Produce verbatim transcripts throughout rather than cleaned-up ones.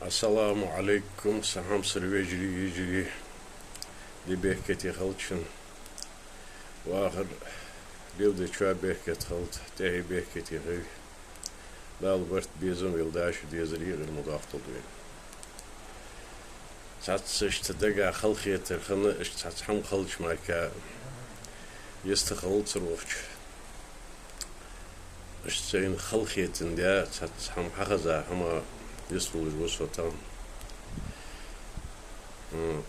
Ассаламу Ӏалайкум, са хьамсара вежарий, йижарий, ди беркате хилда шун. Вахар леладечоа беркате хилда, тӀехье беркате хилда. Дала барт, безам, велла дӀа шу дезар, эгӀар ма дохталда вайна. Цхьацца иштта дагахь халахетар хинна, иштта цхьацца хӀама хилча мара, йистхилар цар вахача. Иштта сайна халахетар да, цхьацца хӀама хьахеза, хӀама йистхулаш ва со тахан. М,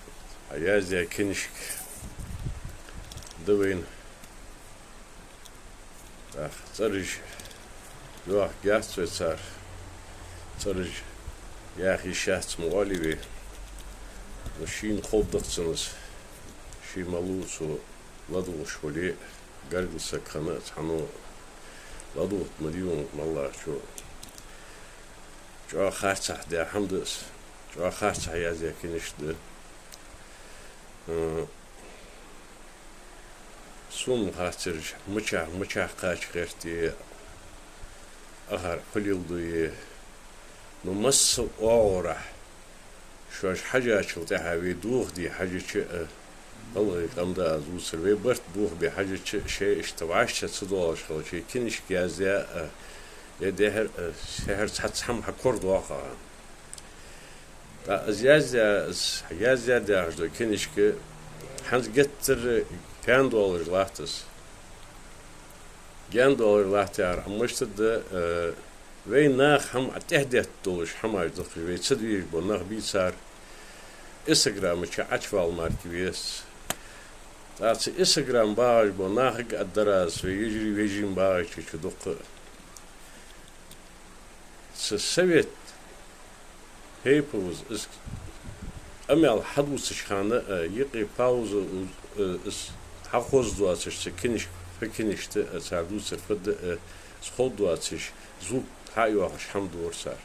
хьа яздаь книжка да вайна. Ах, цӀераш йоахаргьяц вай цар. ЦӀераш яха йиш яц ма оалий вай. Но шийна ховргда-кх цунах, ше малав цо ладувгӀаш хуле, гаргара саг хинна а цхьанне ладувгӀаргда ма дий вайна, маллагӀчо. ЧӀоагӀа харцахьа даь хӀама да из. ЧӀоагӀа харцахьа яздаь книжка да. М, сона хацараш, мичахьа, мичахьа кхача гӀерте, ахар фу леладу е. Ну, масса оагӀорахьа шоаш хьажачул тӀехьагӀа вай дохаде хьажача а, гӀалгӀай къам да аз дувцар, вай барт бохабе хьажача а, шоай иштта вӀаштӀехьа ца доалаш хилча, е книжка яздаь а, е дехьара а, сехьара цхьацца хӀама хьакорадоаккх. ТӀаккха из яздаь, из яздаь яхаш дола книжка хӀанз геттара гаьна доалаш латт из. Гаьна доалаш латт яхар, амма мишта да, э, вай наха хӀама тӀехьа детта долаш хӀамаш да-кх уж, вай ца дезаш бола нах бий цар. Инстаграма чу Ӏочувала мара веза. ТӀаккха цу Инстаграм багӀаш болча нахага а дар аз, вай йижарий, вежарий багӀача чу дукха. Цу совет тайпан из къамаьл хьадувцача хана, э, юкъе пауза, э, из хьахозаш доацаш, цу книжка, фу книжка да, э, цар дувцар фуд, э, из ховргдоацаш, звук хьа а йоахаш хӀама дора цар.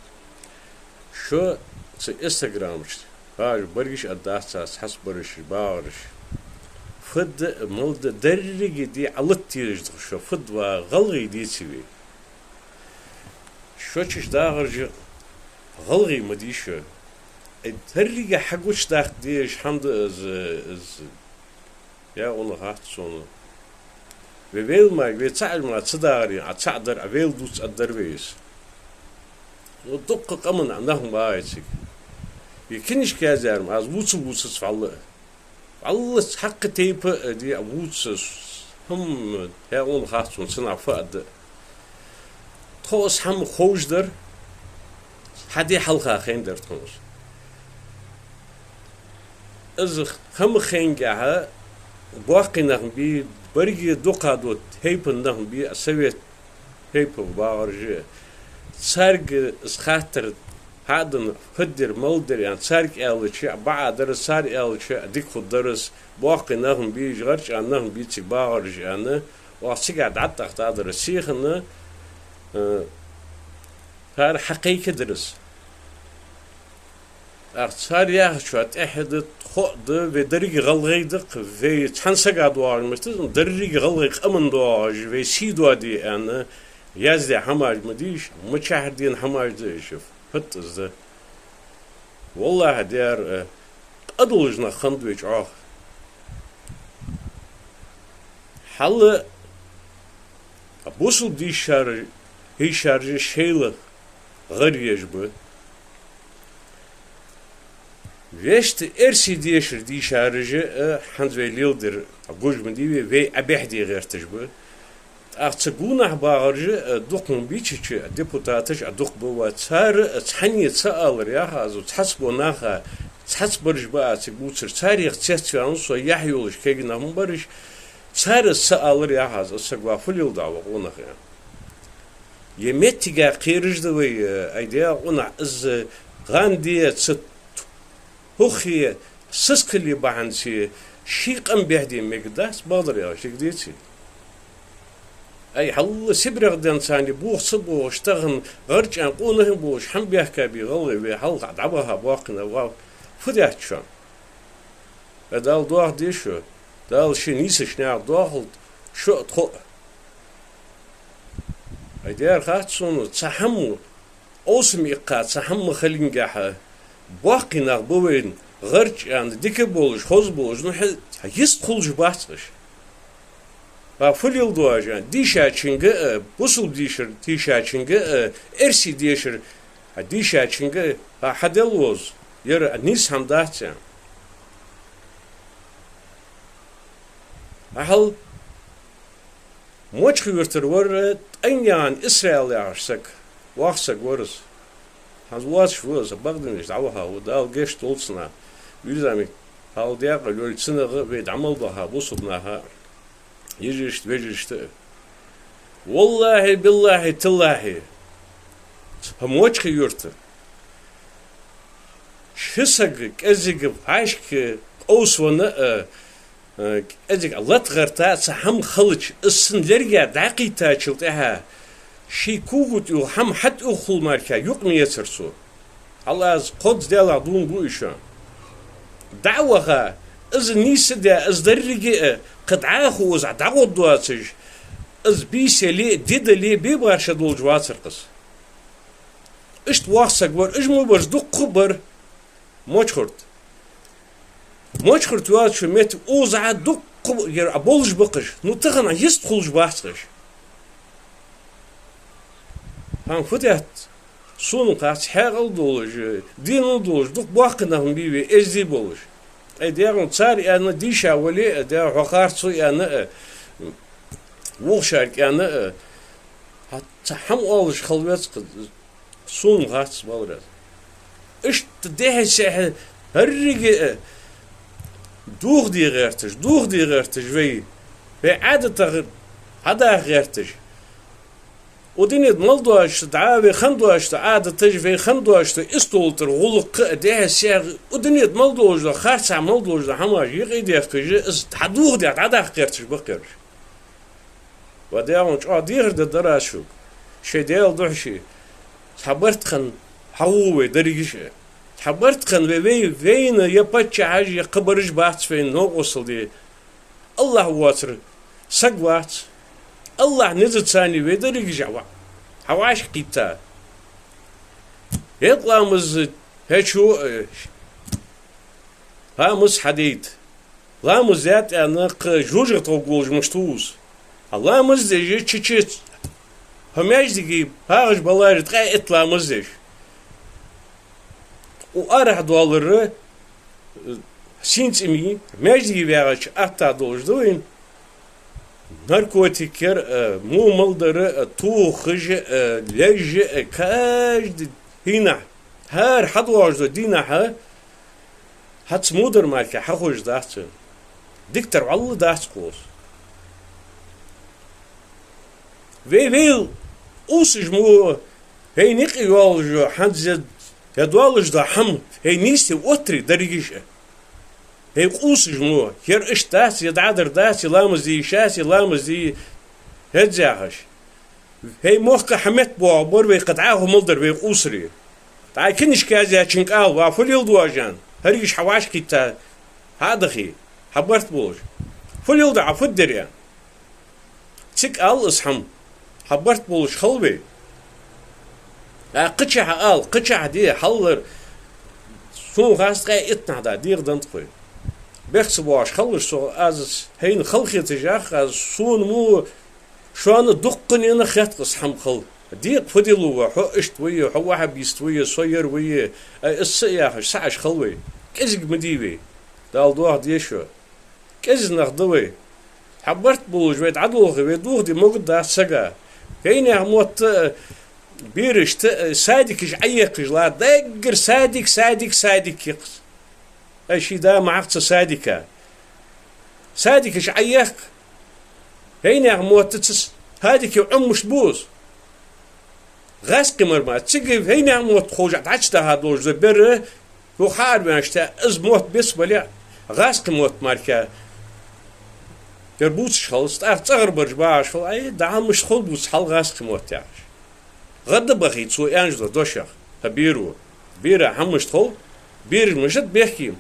Шо цу Инстаграма чу багӀаш бараш а дац аз, цхьацца бараш, багӀараш. Фуд, мала да, деррига ди Ӏалатта дезаш да шо, фуд ва гӀалгӀай деций вай. Шо чу дагӀараш гӀалгӀай ма дий шо. Э, деррига хьагучадаккха дезаш хӀама да из, из. Я, вайна хац сона. Вай велла мара, вай цаӀ мара ца дагӀаре, Ӏа цаӀ дар, Ӏа велла дувца а дар вай из. Ну, дукха къаман нах ма багӀий цига. Е книжка яздаьр ма, аз вувца-вувцац вӀалла а. ВӀалла цхьаккха тайпа а ди а вувца, хӀама, хьа вайна хац сона, цунах фу а да. Тхо из хӀама ховш дар, хьа ди хьалха хайна дар тхона из. Из хӀама хайнагахьа боккхий нах бий, берригаш дукха дола тайпан нах бий, а совет тайпан багӀараш а. Царга из хаттар хьаденна, фуд ер, мала дир аьнна, царга аьлча, бакъахьа дар из, цар аьлча, дика хургдар из, боккхий нах бий, гӀарчӀа нах бий цига багӀараш аьнна, оаха цигахьа дӀатӀатохадар из. Сихана, э, цар хьакхайкадар из. ТӀаккха цар яхачоа тӀехьа да, тхо а да, вай деррига гӀалгӀай да-кх, вай цхьан сага доагӀаш ма дац, деррига гӀалгӀай къаман доагӀаш, вай сий доаде аьнна яздаь хӀамаш ма дий уж, мичахьара денна хӀамаш да уж, фуд из да. ВаллахӀи, дера, э, къа долаш нах хиннад вай чӀоагӀа. Хьал а бусалба дийшар, дийшараш шоайла гӀар еш ба. Вешта эрсий дешар дийшараш а, э, хӀанз вай леладер гуш ма дий вай, вай Ӏобехьаде гӀерташ ба. ТӀаккха цу гонахьа багӀараш а, э, дукха ма бий чу, депутаташ а дукха ба ва. Цар, э, цхьанне ца алар яха аз, цхьацца бола наха, цхьацца бараш ба аз цига бувцар, царех цецваьнна со, яхь йолаш кагий нах ма бар уж, цар из ца алар яха аз, из саг ва фу леладу вай къонах аьнна. Е моттигах кхераш да вай, э, ай дегӀа къонах из, э, гӀанда е ца хӀуххе, сискале бахьанца ший къам бехьаде мегаргдац, бакъдар аьлча, дика деций? Ай, хьалла Сибрех денз царна бух ца бохаш, тахан гӀарчӀа къонахий болаш хӀама бехка бий гӀалгӀай вай, хьалха дӀабаха боккхий нах ва, фу даьд шоана? Ай, Дала доахаде шо, Дала ший нийсача наькъа доахалда шо а, тхо а. Ай, дера хац сона, цхьа хӀама, овсам иккха цхьа хӀама хилингахьа, Боккхий нах ба вайна гӀарчӀ аьнна, дика болаш, хоза болаш, ну, хье-, хьа йист хулаш бац уж. Ва фу леладу аьнна, дийшачунга а, бусалба дешар дийшачунга а, эрсий дешар хьа дийшачунга а, ва хьаделла веза, ер нийса хӀама дац аьнна. Ахьал Мочкъий-Юртара вар Тӏаньян Исраил яхаш саг, воккха саг вар из. ХӀанз воацаш ва из, бакъдинаш дӀаваха ва, Дала гешт долда цунна. Вирзамик хьал декъа лоьлча цунах а, вай дӀа мел баха бусалба наха а, йижарашта, вежарашта а. Валлахьи, биллахьи, тиллахьи, цу Мочкъий-Юрта ши саг кӀезига пхьашка къовсавенна а, э, кӀезига лата гӀерта цхьа хӀама хилча, из цун лерга дӀакхийттачул тӀехьагӀа ший кога тӀа йола хӀама хьатӀаювха хул мара юкъ ма ецар цо. Хьал аз кхозза Даьлах дув буъ шоана. ДӀа а ваха, из нийса а даь, из деррига а кхы дӀахо из дӀагӀоргдоацаш, из бийса яле а, ди дале а, бе башха долаш вацар-кх из. Иштта воккха саг вар, уж ма барза дуккха а бар Мочкъий-Юрта. Мочкъий-Юрта йоацача метте укхаза дуккха а ер а болаш ба-кх уж. Ну, тахан йист хулаш бац-кх уж. ХӀанз фу даьд, сона хац, хьаькъал долаш, динал долаш, дукха боккхий нах ма бий вай, эздий болаш. Ай, дегӀан цар аьнна дийша вале а, дегӀа хьо харцо аьнна а, вокхарга аьнна а, хьа цхьа хӀама оалаш хила веза-кх, сона хац, балараз. Иштта дехьа-сехьа хӀаране а дохаде гӀерташ, дохаде гӀерташ вай, вай Ӏадатах хьадаха гӀерташ. Укх дунен тӀа мел доацаш да, вай хинна доацаш да Ӏадаташ, вай хинна доацаш да истола тӀара гӀулакх а, дехьа-сехьа, укх дунен тӀа мел долаш да, харцахьа мел долаш да хӀамаш юкъе дехкаш, из хьадохаде, дӀадаха гӀерташ ба-кх ераш. Ва дегӀан чӀоагӀа дехар да дар аз шуга. Шоай Даьла духьа ший. Цхьа барт хинна хьагӀо вай дерригаш а. Цхьа барт хинна вай, вай, вайна е паччахьаш, е кхыбараш бац вайна новкъостал де. АллахӀ воацар саг вац. АллахӀа низаца вай дерригаш а хьа-, хьавӀашагӀкхийтта. Е ламаз хьечо, э, ламаз хьадайта. Ламаз даьд аьнна, кхы жожагӀате гӀолаш мишта ва из? Хьа ламаз деш, чу-чу хьо маьждиге багӀаш баларе, ткъаь итт ламаз деш. Укх арахьа доаллар, э, сийна цӀи ма йий, маьждиге вагӀача атта долаш да вайна. Наркотикера, э, мумал дара, э, тохаш, э, лежа, э, каждый дийнахьа, хӀара хьадоагӀаш дола дийнахьа, хьаца мудар мара хьахозаш дац вайна. Дикадар вӀалла дац-кх укхаза. Вай, вай къувсаш ма, вай никъ йолаш, хӀанз е, е доаллаш да хӀама, вай нийсде оттаре дерригаш а. Вай къувсаш ма, ер иштта дац, е дӀадар дац, е ламаз де йиш яц, е ламаз де хӀеза яхаш. Вай мохк хьаметтабоагӀаргбар вай, кхы дӀахо мел дар вай къувсаре. ТӀаккха книжка яздаьчунга ала, ва фу леладу аьнна, хӀаргаш хьавӀашагӀкхийтта, хьадахе, хьа барт болаш. Фу леладу Ӏа, фу дергда? Цига ала из хӀама, хьа барт болаш хила вай. А кхычахьа ала, кхычахьа де, хьаллар. Сона хац ткъаь итт нах да, дегӀа даьннад-кх вай. Бехк ца боагӀаш хилалаш со, аз хьайна халахеташ ях, аз сона мо Шоана дуккханена хет-кх из хӀама хила. Декъа фу де лу ва, хьо иштта вай, хьо ваххабист вай, со ер вай, ай, из са яхаш, са Ӏаш хила вай. КӀезига ма дий вай. Дала доаха деза шо. КӀезига нах да вай. Хьа барт болаш вай дӀадолхе, вай дохаде могаргдац сага. Вайнаьха мотт а, берашта а, садикаш Ӏоехкаш ла, даггара садик, садик, садик я-кх из. Ай, ший да ма хьакха цу садика. Садикаш Ӏоехка. Вайнаьха мотт цу садике Ӏомабеш ба из. ГӀазкхий мара ма, цига вайнаьха мотт ховш дӀачудаха долаш да бер, юха хьаараваьннача тӀа из мотт бицбале, гӀазкхий мотт мара. Ер бувцаш хилац, тӀаккха цӀагӀара бараш багӀаш хила, ай, дӀа хӀама мишта хул бувца хьал гӀазкхий мотт яхаш. ГӀадбахе цо аьнна дола дошах, хьа беро. Бера хӀама мишта хул, бераш мишта бехке.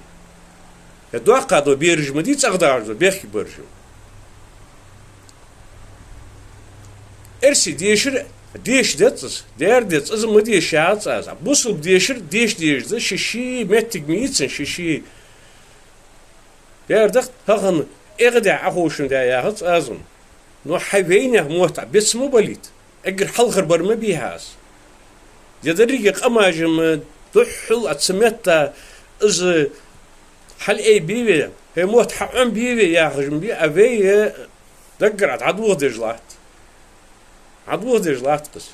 Е доккха дола бераш ма дий, цӀагӀа доагӀаш дола бехке бараш. Эрсий дешар Деша деза из, дера деза, из ма деша яхац аз. Бусалба дешар деша дезаш да, ший-ший моттиг ма йий цун, ший-ший. Дера да-кх, тахан эгӀаде Ӏоховшам да яхац аз-м. Но хьай вайнаьха мотт Ӏа беца ма балийта. Эггара хьалхара бар ма бий хьа из. Е деррига къамаш-м духхьал а цу метта из хьалъайбе вай, хӀай мотт хьаӀомабе вай яхаш-м бий, а вай даггара Ӏа дӀадохадеш латт. ДӀадохадеш латт-кх из.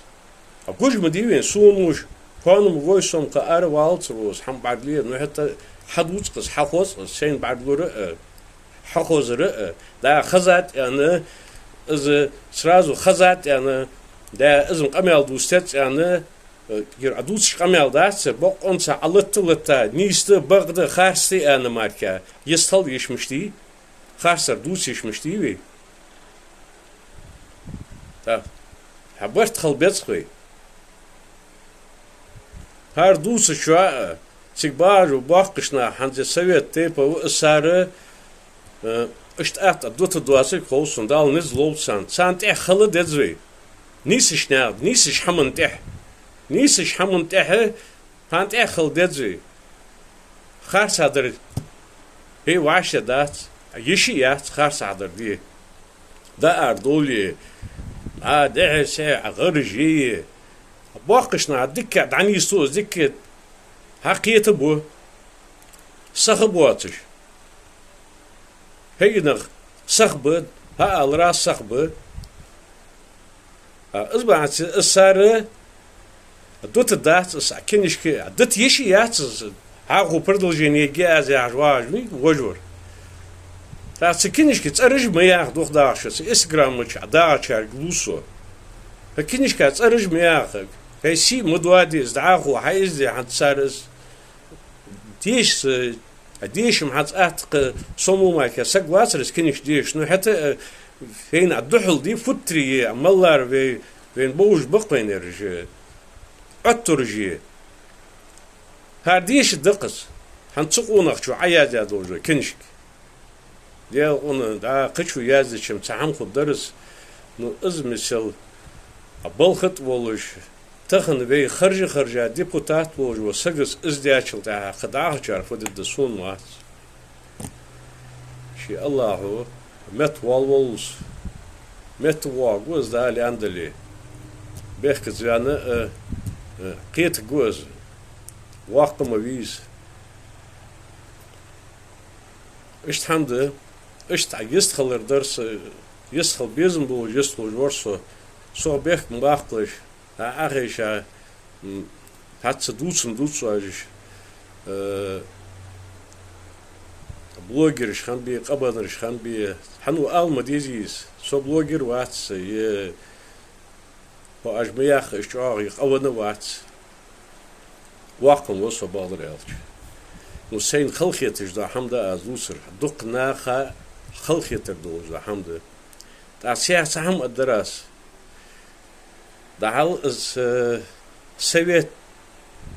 А гуш ма дий вайна, сона гуш, кхоана ма гой со-м, кхы ара валлалца из хӀама бӀаргале, ну хӀаьта хьадувц-кх из, хьахоз-кх из, сайна бӀаргагура а, хьахозара а, да, хезад аьнна, из сразу хезад аьнна, да, из-м къамаьл дувцац аьнна, э, ер Ӏа дувцаш къамаьл дац, боккъонца Ӏа латта-латта, нийса да, бакъ да, харц да аьнна мара-кх, йистхила йиш мишта дий, харцдар дувца йиш мишта дий вай. ТӀаккха хьа барт хила беза-кх вай. ХӀара дувцачоа а, цига багӀаш бола боккхийча наха, хӀанз совет тайпа ва из, цар, э, иштта атта дутаргдоацилга хов сона, Дала низ лолба царна. Царна тӀехьа хила деза вай. Нийсача наьха, нийсача хӀаман тӀехьа. Нийсача хӀаман тӀехьа, царна тӀехьа хила деза вай. Харцахьа дар, хӀей, вӀаштӀехьа дац, йиш а яц харцахьа дар де. Даар доле, Ӏа дехьа-сехьа Ӏа гӀаржае. Боккхийча наха дикка дӀанийсду из, дикка хьакхетаргба, сахабоацаш. ХӀаьта нах сахба, хьаалара сахба. А, из бахьанца из цар дутаргдац из, а, кинишка, а, дита йиш а яц из, хьагӀо продолжение ги аз яхаш вагӀаш вий, вож вар. ТӀаккха цу кинишка цӀераш ма яха дукха дагӀача, цу Инстаграма чу дагӀачарга лу со. ХӀа кинишка цӀераш ма яха, хӀай сий ма доаде из, дӀахо хьаизде хӀанз цар из. Деша, а, деша-м хӀанз атта-кх, со мо мара-кх саг вацар из кинишка деша. Ну хӀаьта, а, вайна а духьал дий футтараш, а, маллара вай, вайна бовзаш ба-кх вайна ераш, а, Ӏоттараш. ХӀара деша да-кх из, хӀанз цу къонахчо Ӏояздаь долаш дола кинишка. Даьла къона, дӀа кхычо яздеча-м цхьа хӀама хургдар из, ну, из мисал, а, балха тӀа волаш, тахан вай харжа-харжа депутат волаш вола саг из даьчул тӀехьагӀа кхы дагӀачар фу дергда сона вац. Ше АллахӀо метта воалаволва из, метта воагӀаргва из Дала аьнна дале. Бехказа ваьнна а, а, кхетаргва из, воккха ма вий из. Иштта хӀама да, иштта Ӏа йистхилар дар са, йистхила безам болаш йистхулаш вар со. Сох бехк ма баккхалаш, Ӏа Ӏохайша, м, хӀанз цу дувцам дувцаш, э, блогераш хиннабе, къабанараш хиннабе, хьан ва ала ма дезий из, со блогер вац, е хьо аш ма яхха, из чӀоагӀа къавенна вац. Воккха ма ва со, бакъдар аьлча. Ну, сайна халахеташ дола хӀама да аз дувцар, дукха наха халахетар долаш дола хӀама да. ТӀаккха цхьа хӀама аргдар аз. ДӀахьал из, э, совет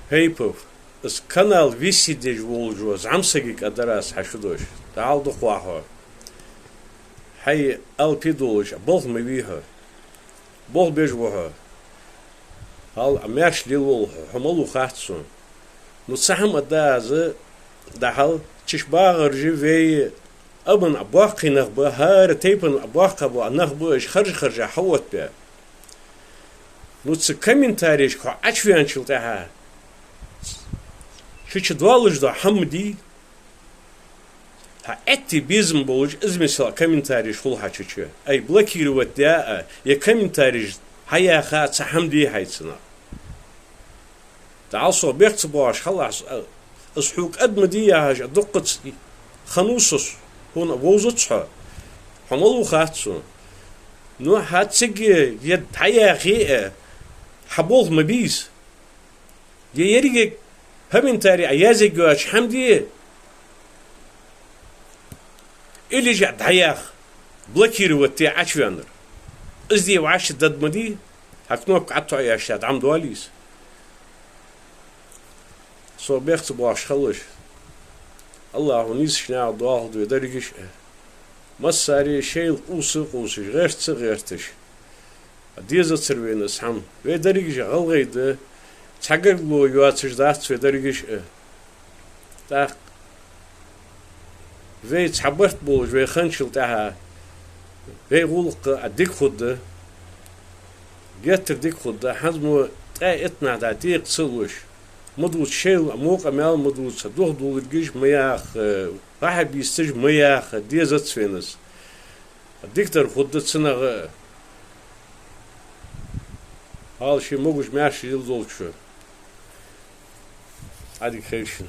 тайпов, из канал вести деш волаш вола зӀамсагага аргдар аз хьа шу дош. ДӀахьал дукха ва хьо. Хьай алапи долаш, болх ма бий хьо. Болх беш ва хьо. Хьал а маьрша лелаволва хьо, хьо малув хац сона. Ну, цхьа хӀама аргда аз, дӀахьал, чиш багӀараш вай, абан а боккхий нах ба, хӀара тайпан а боккха ба, нах ба, уж харжа-харжа хьаоттабаь. Ну, цу комментарийшка хьо Ӏочувеначул тӀехьагӀа, цу чу доаллаш дола хӀама дий, хьа аьттув безам болаш, из мисал комментарийш хул хьа чу чу. Ай, блокировать де а, е комментарийш хьаяха а цхьа хӀама дий хьайца нах. ДӀахьал сох бехк ца боагӀаш хила, аз, а, аз хьога кӀаьда ма дий яхаш, а, дуккхаза хиннав со, хьона вовзац хьо. Хьо малув хац сона. Ну, хьа цига е дӀаяхе а, хьа болх ма бий из. Е еррига комментарий а язъергйоацаш хӀама де, или же дӀаяха, блокировать де Ӏочувеннар. Из де вӀаштӀехьдаргда ма дий, хьа кнопка ӀотоӀаяьча дӀа ма доалий из. Сох бехк ца боагӀаш хилалаш. АллахӀо нийсача наькъа доахалда вай дерригаш а. Массаре шоайла къувса а къувсаш, гӀерташ а гӀерташ. Дезацар вайна из хӀама. Вай дерригаш гӀалгӀай да, цхьа гаргало йоацаш дац вай дерригаш а. ТӀаккха вай цхьа барт болаш вай хинначул тӀехьагӀа вай гӀулакх а дика хургда, геттара дика хургда, хӀанз мо ткъаь итт нах дӀа тӀекха ца луш, ма дувца шоайла, мукъа мел ма дувца, духьал дулларгаш ма яха, гӀахьа бийсташ ма яха, дезац вайна из. Дикадар хургда цунах а. Ала ший могаш-маьрша йилла долча. Ӏадика хийла шун.